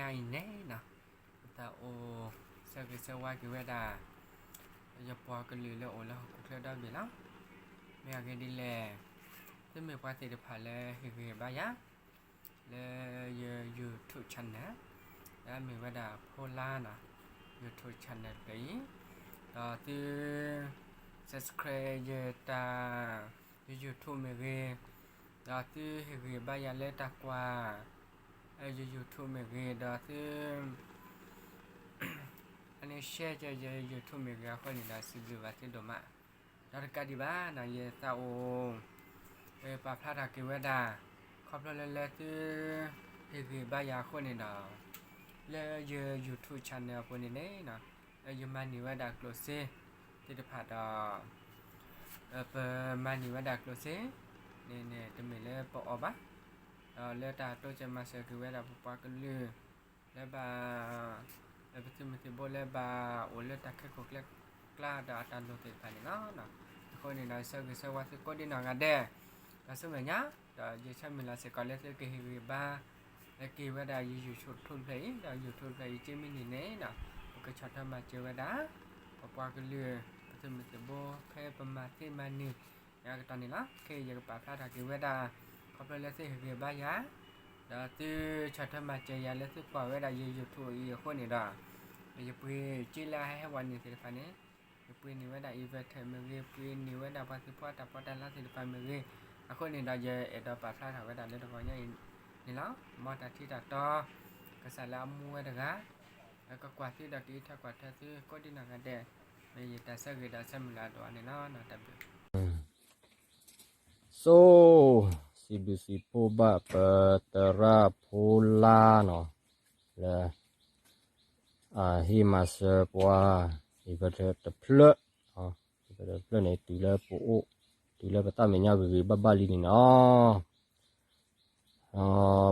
အံၤန့ၣ်နီၤ, ပသးအိၣ်ဆၢဂ့ၤဆၢဝါက့ၤဝဲဒၣ် ယပှၤကလုာ်လၢအိၣ်လၢဟီၣ်ခိၣ်ချၢဒီဘ့ၣ်လီၤ. မ့ၢ်အဂ့ၢ်ဒ်လဲၣ်, သုမ့ၢ်ပှၤသ့ၣ်တဖၣ်လၢဟ့ၣ်ဂံၢ်ဘါယၤ လၢယ YouTube channel လၢအမ့ၢ်ဝဲဒၣ်ဖိလါနီၤ, YouTube channel တဖျၢၣ်အံၤ, ဒီးသု subscribe ယတၢ် ယ YouTube မ့ၢ်ဂ့ၤ, ဒီးသုဟ့ၣ်ဂံၢ်ဘါယၤလၢတၢ်ကွၢ် ယ YouTube မ့ၢ်ဂ့ၤ, ဒီးသု အန့ၣ် share ယ YouTube မ့ၢ်ဂ့ၤအဃိန့ၣ်ဒီး စံးဘျုးဘၣ်သုဒိၣ်မး. ဒီးတကးဒံးဘၣ်နီၤ, ယသးအိၣ် ပာ်ဖျါထီၣ်က့ၤဝဲဒၣ် ခီဖျိလၢလၢသု ဟ့ၣ်ဂံၢ်ဘါယၤအဃိန့ၣ်ဒီး လၢယ YouTube channel အပူၤန့ၣ်န့ၣ်နီၤ, ယမၤန့ၢ်ဝဲဒၣ်ကျိၣ်စ့သ့ၣ်တဖၣ်ဒီး ပမၤန့ၢ်ဝဲဒၣ်ကျိၣ်စ့န့ၣ်န့ၣ် တမ့ၢ်လၢပအီၣ်ဘၣ်, ဒီးလၢတၢ်တိစၢၤမၤစၢၤက့ၤဝဲဒၣ်ပပှၤကလုာ် လၢဘၣ် ပသုးမုၢ်သံၣ်ဘိလၢဘၣ်အိၣ်လၢတၢ်ခဲခိၣ်ကျဲကျါဒီးအတၢ်လိၣ်သ့ၣ်တဖၣ်န့ၣ်လီၤ. အဃိန့ၣ်ဒီးဆၢဂ့ၤဆၢဝါသုကိးဒံနီၢ်ဂၤဒဲး, ဒီးဆူမဲာ်ညါ ဒီးယဆၢမုၢ်လၢ်စ့ၢ်ကီးလၢသုကဟ့ၣ်ဂံၢ်ဘါ က့ၤဝဲဒၣ်ယ YouTube တဖျၢၣ်အံၤ, ဒီး YouTube တဖျၢၣ်အံၤ က့မ့ၢ်န့ၣ်န့ၣ်နီၤ, ပကဆီၣ်ထွဲမၤစၢၤဝဲဒၣ် ပပှၤကလုာ် ပသုးမုၢ်သံၣ်ဘိ ဖဲပမၤသ့မၤန့ၢ် အကတီၢ်န့ၣ်လီၤ. ခဲအံၤယကပာ်ဖျါထီၣ်က့ၤဝဲဒၣ် ခီဖျိလၢသုဟ့ၣ်ဂံၢ်ဘါယၤ ဒီးသုဆီၣ်ထွဲမၤစၢၤယၤလၢသုကွၢ်ဝဲဒၣ်ယ YouTube အံၤအဃိန့ၣ်ဒီး ယပှ့ၤစ့လၢအဟဲဟဲဝဲန့ၣ်သ့ၣ်တဖၣ်န့ၣ် ယပှ့ၤန့ၢ်ဝဲဒၣ် inverter မ့ၢ်ဂ့ၤ, ပှ့ၤန့ၢ်ဝဲဒၣ်ပှၤသုးဖိအတၢ်ဖီတၢ်လါသ့ၣ်တဖၣ်မ့ၢ်ဂ့ၤ, အဃိန့ၣ်ဒီးယအဲၣ်ဒိးပာ်ဖျါထီၣ်ဝဲဒၣ်လၢတဂီၤညါအံၤန့ၣ်လီၤ. မ်တၢ်ထံတၢ်တီ ကစၢ်လၢအမူဝဲတဂၤ ကကွၢ်သုဒီးကအံးထွဲကွၢ်ထွဲသုကိးဒံနီၢ်ဂၤဒဲး, မ့ၢ်ယတၢ်ဆၢဂ့ၤဒီးဆၢမုၢ်လၢ်ဒိၣ်အါန့ၣ်လီၤ. တၢ်ဘျုး So, စံးဘျုးစံးဖှိၣ်ဘၣ်ပသရၣ်ဖိလါနီၤ, လၢ အဟ့ၣ်မၤစၢၤပှၤ inverter တဖျၢၣ်, inverter တဖျၢၣ်န့ၣ် တုၤလၢပအိၣ် တုၤလၢပသးမဲာ်ညါဂ့ၤဂ့ၤဘၣ်ဘၣ်လံန့ၣ်နီၤ.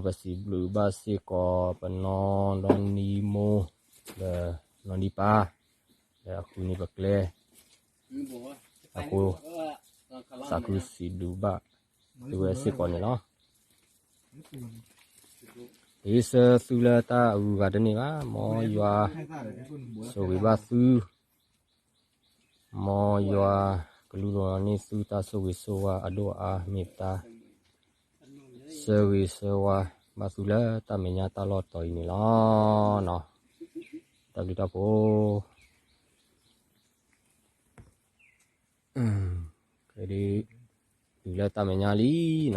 ပစံးဘျုးဘၣ်စ့ၢ်ကီး ပနီၢ်ဒီနံၤမိၢ် ဒီးနီၢ်နံၤပၢ် လၢအဃုန့ၢ်ပကျဲ အဃိ သးခုစံးဘျုးဘၣ်သုဝဲစ့ၢ်ကီးန့ၣ်လီၤ. ယဆၢသုလၢတၢ်အဂုၤအဂၤတန့ၢ်ဘၣ်, မ်ယွၤဆိၣ်ဂ့ၤဘၣ်သု မ်ယွၤကလူလီၤန့ၢ်သုတၢ်ဆိၣ်ဂ့ၤဆိၣ်ဝါအဒိၣ်အါ မ့ၢ်ပတၢ်ဆၢဂ့ၤဆၢဝါဘၣ်သုလၢတၢ်မဲာ်ညါတၢ်လီၢ်တီၤအံၤန့ၣ်လီၤ. တၢ်ဘျုးတၢ်ဖှိၣ် ကဲဒ် တုၤလၢတၢ်မဲာ်ညါလံနီၤ,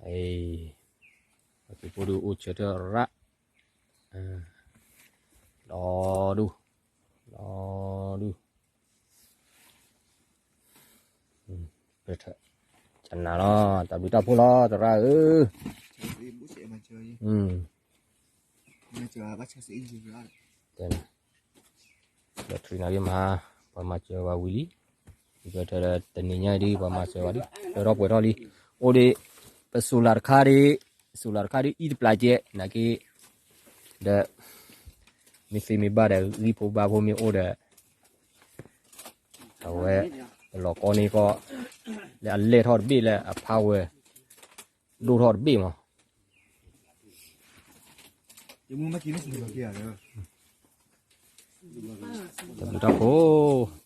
အံၤ ပှၤသုးဖိဒုးအိၣ်ဆၢထၢၣ်ရၣ် ဒီဒူၣ် ဒီဒူၣ် ကနၤလီၤ တၢ်ဘျုးတၢ်ဖှိၣ်လီၤ သရၣ်ဧၢ, တဲနၤ ဒီးထရံနၤဂ့ၤမး, ပှၤမၤစၢၤဝဲဝံၤလံ, ဒီးတနံၤညါအံၤဒ် ပှၤမၤစၢၤဝဲလံ, ပှဲၤထီၣ်ပှဲၤထီၣ်လံ, အိၣ်ဒ် ပ solar တခါဒ် solar တခါဒ် အံၤတပျၢ်ကဲ နာ်က့ ဒီး မ့ၢ်သ့မ့ၢ်ဘၣ်ဒီး ဂံၢ်ဖိဘါဖိမ့ၢ်အိၣ်ဒီး အဝဲ ပလီၤကီန့ၢ်ကီၢ် လၢအလဲၢ်ထီၣ်တဘ့ၣ် လၢအ power ဒိၣ်ထီၣ်တဘ့ၣ်မး, တၢ်ဘျုးတၢ်ဖှိၣ်